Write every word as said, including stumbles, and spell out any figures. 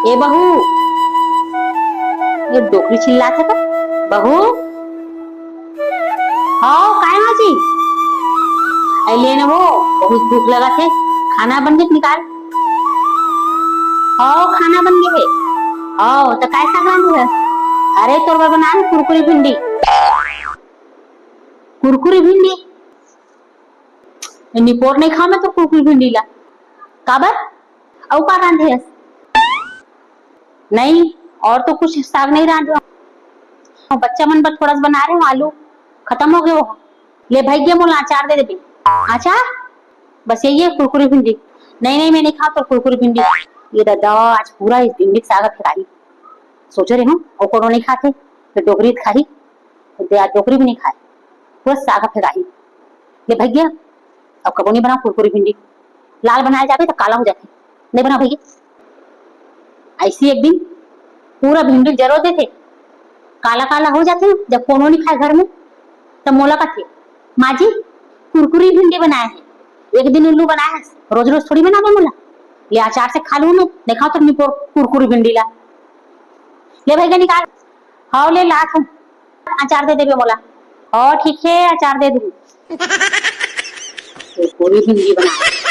ए बहू, ये डोकरी चिल्लात हे का? बहू, हव काय माँ जी? अइ ले न वो, बहुत भूख लगत हे, खाना बन गे निकाल। हव, खाना बन गे हे। हव, त काय साग रांधे हस? अरे, तोर बर बनाए हँव कुरकुरी भिंडी। कुरकुरी भिंडी? निपोर नइ खाँव मैं तो कुरकुरी भिंडी ला। काबर? अउ का रांधे हस? नहीं, और तो कुछ साग नइ रांधे हँव। बच्चा मन बर थोड़ा सा बना रहे हँव, आलू खतम हो गे वो। ले भइया, मोला अचार दे देबे। अचार? बस यही हे, कुरकुरी भिंडी। नहीं, नहीं, मैं नइ खाँव तोर कुरकुरी भिंडी। ये ददा, आज पूरा इस भिंडी के साग फेंकाही। सोचे रहे हँव, वो कोनो नइ खाथे, त डोकरी त खाही, त आज डोकरी भी नइ खाय, पूरा साग फेंकाही। ले भइया, अब कबो नइ बनाँव कुरकुरी भिंडी। लाल बनाए जाबे त काला हो जाथे। नइ बनाँव भइया। अइसे एक दिन पूरा भिंडी ल जरो देथे, काला काला हो जाथे। जब कोनो नइ खाय घर में, त मोला कथे, "माँ जी, कुरकुरी भिंडी बनाए हँव।" एक दिन उल्लू बनाए हस, रोज रोज थोड़ी बनाबे मोला। ले अचार से खा लूँ मैं, नइ खाँव त निपोर कुरकुरी भिंडी ला। ले भइया निकाल। हव, ले लात हँव। अचार दे देबे मोला। हव, ठीक हे, अचार दे दूँ। कुरकुरी भिंडी बना।